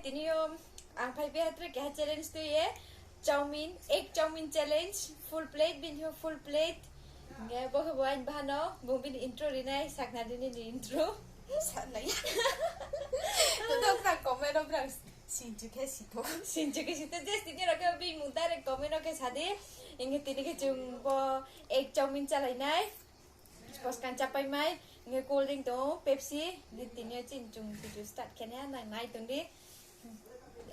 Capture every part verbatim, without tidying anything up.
Tini yo ang phai phi ha tre keha challenge tui ye. Chowmin, egg chowmin challenge, full plate, bini yo full plate. Nge bo khe bo aini bahano, bung bini intro rinai, sakna rini ni intro. Saknai. Totong kha comment o brang sinchu khe sito. Sinchu khe sito, just tini rao khe bini mung direct comment o khe sa di. Nge tini khe chung bo egg chowmin chálai nai. Poskang chápai mai, nge cold drink tong, Pepsi, nge tini yo chini chung video start khe nai, nang nai tong di.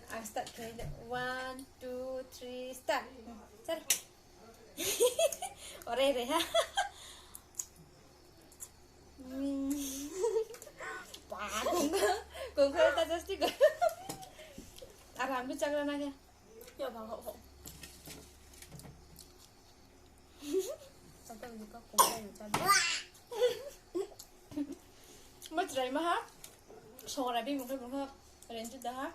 Ang start khe, one, two, three, start. Sir. Ore re ha. Hmm. Ba, kung, kung kung ta just di. Aram bi chakra na khe. Ya, ba, ho, ho. Mo chrai ma ha. Sora bi mungkha mungkha. Renju da ha.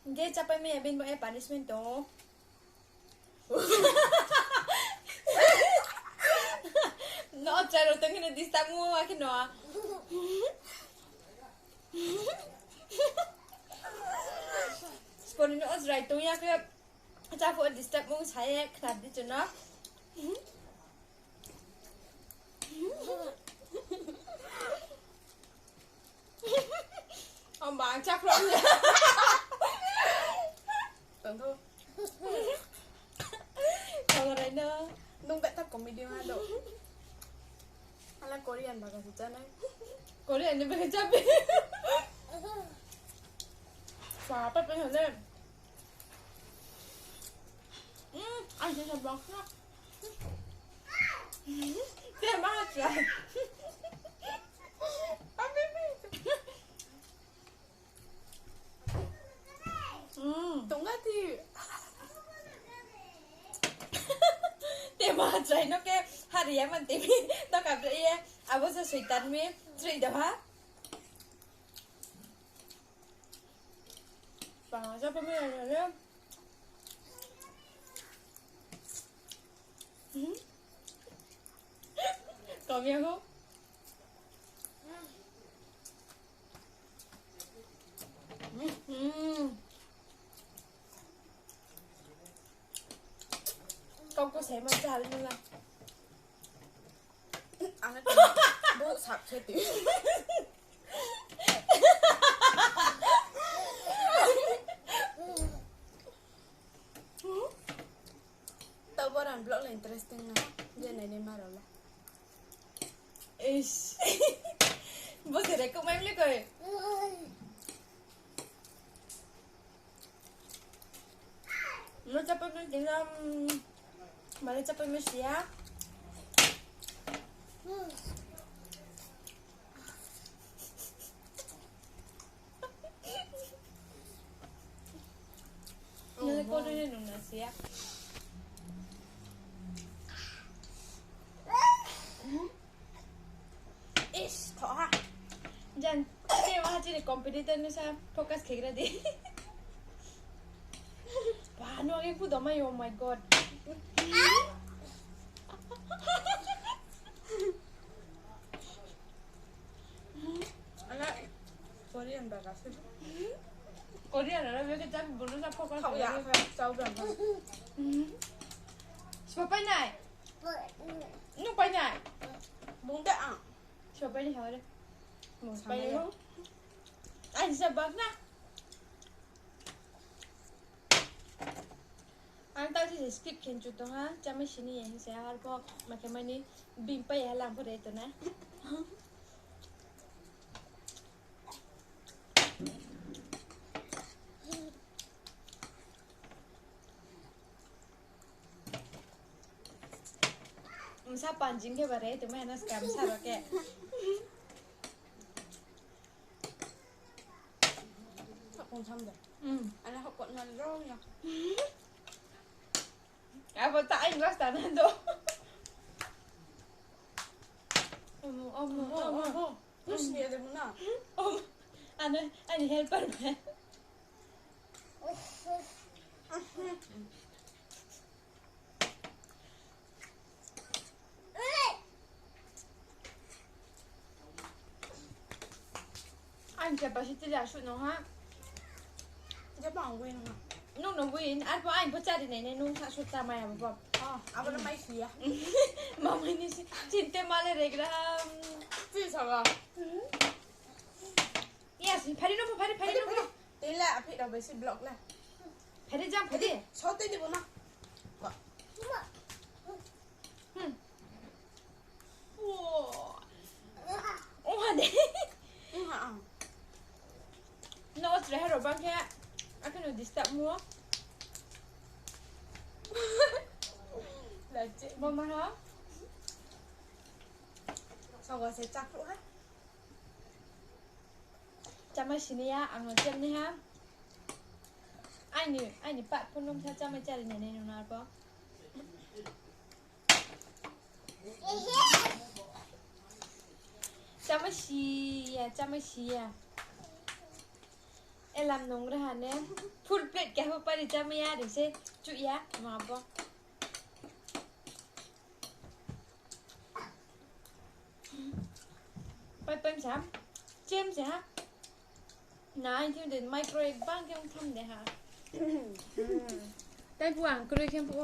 Je chápai mai ya bini bo e punishment tong. No charo tong khe no disturb mo akhe no. Sponi no chrai tong ya khe. Cháphuh disturb mung sa ye khna di chung no. Amba ang cháphuh. Tongtho. Tongrai no. Nung beta comedy ma do. Ala Korean baga se chánai. Korean ni baga chápi. Papa pe hale. Hmm, ang sisa bak na. Te ma cha. Tongga ti. Te ma chrai no khe hari ya man te mi. To ka bre ye. Abo se soitan mi. Chrai da ha. Pangsa pamai ya le. Kom ya ho. Kau ko se ma chal nula. Ang bo sak khe ti. Tau bo rang vlog le interesting na. Je nai nai ma rao la. Ish. Bo se re ko mai mle koi. Mala chápai mai tinglam, mala chápai mai siya. Nale koro ni nung na siya. Ish, thoha. Jan, ke wa chini competitor ni sa focus khegra di. Ba, no age kudo mai, oh my God. Ala, Korean ba kasi. Korean ala beke jan bulu sa focus khegra di. Sipa pai nai. Nung pai nai? Bung de ang. Sipa pai nai, sipa pai nai. Bung pai nai. Ang sa bak na. Ang tau se skip khe chu tong ha, chámai sini ye hing se arpho ma khe mani bini pai ya lang pore to na. Msa panjing khe bare, tongmai hana skam sa ro khe. Hapung tham da. Hmm. Ana hapung na ro ya. Abo ta aini rasta na do. Omo, omo, omo, omo. Omo. Terus ni ada mana? Omo. Ana, ani helper ba. Ang capacity le asuh no ha. Jepho ang win ha. Nung no win, arpho ang pho chári nai nai, nung sa su chámai abo bo. Oh, abo no mai si ya. Mamai ni si, chinte male regra. Chi sa ga. Yes, phari no pho, phari, phari no pho. Tei la, aphi rao bai si block la. Phari jam, phari. Sotei di bo na. Hmm. Wo. Ong ha de. Ong ha ang. No, tre ha ro bang khe. Akhe no disturb mo. Bo ma ha. Sogo se chakru ha. Chámai sini ya, ang no chem ni ha. Aini, aini part pho nung sa chámai chári nai nai nung na arpho. Chámai si ya, chámai si ya. Elam nung ra ha ne. Full plate khe pho pari chámai ya ri se. Chuh ya, ma bo. Pai pai sa. Chem se ha. Na, ang thim de microwave bang khe ong tham de ha. Tai bu ang kroi khe bo.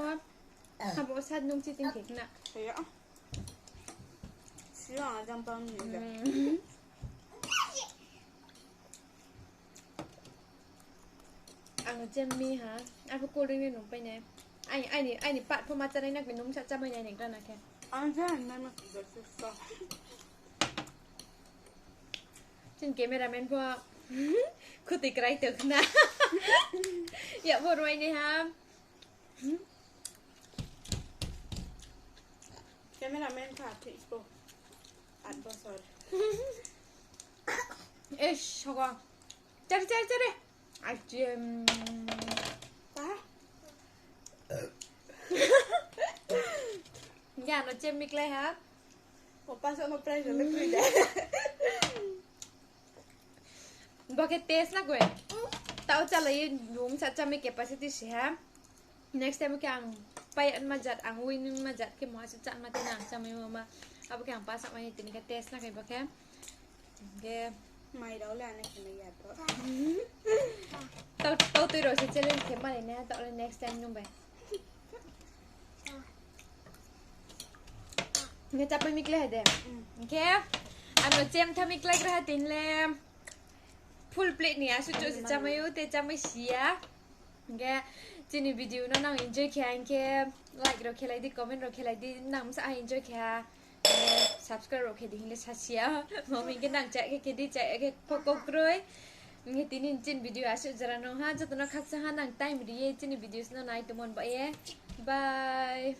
Habo sad nung chiting khe na. Siya. Siya ang jang bang ni de. Ang chem mi ha, arpho cold drink le nung pai nai. Ai, aini, aini part pho ma chánai na khe nung sa chámai nai nai gra na khe. Ang sa nai ma khe sa. Chini cameraman pho khutui krai tong khna. Yak pho roi nai ha. Cameraman kha thik pho. At bosor. Ish, sogo. Chari, chari, chari. Ai, chem. Pa? Hing khe ano chem mi klái ha. Opa, so no prize le kroi de. Bo khe taste na koi. Tao chálai ye nung sa chámai capacity se ha. Next time khe ang pai ma jat, ang win ma jat khe mo asuh chá ma tei na ang chámai ma ma. Abo khe ang pa sa mai tini khe taste na khe bo khe. Khe mai rao le ane khe mai ya to. Tao, tao tui rao se challenge khe mani ne, tao le next time nung bai. Hing khe chápai mi klái ha de. Hing khe ano chem tha mi klái gra ha tini le. Full plate ni asuh chouh se chámai ou, tei chámai si ya. Hing khe chini video no nang enjoy khe ha hing khe like rao khe lai di, comment rao khe lai di, nang bsa ha enjoy khe ha. Subscribe rao khe di hing le sa si ya. Mami hing khe nang chá khe khe di, chá khe pho kau kroi. Hing khe tini chini video asuh jora no ha, joto no khakchang ha nang time ri ye chini videos no nai tongmo ni baoh ye. Bye.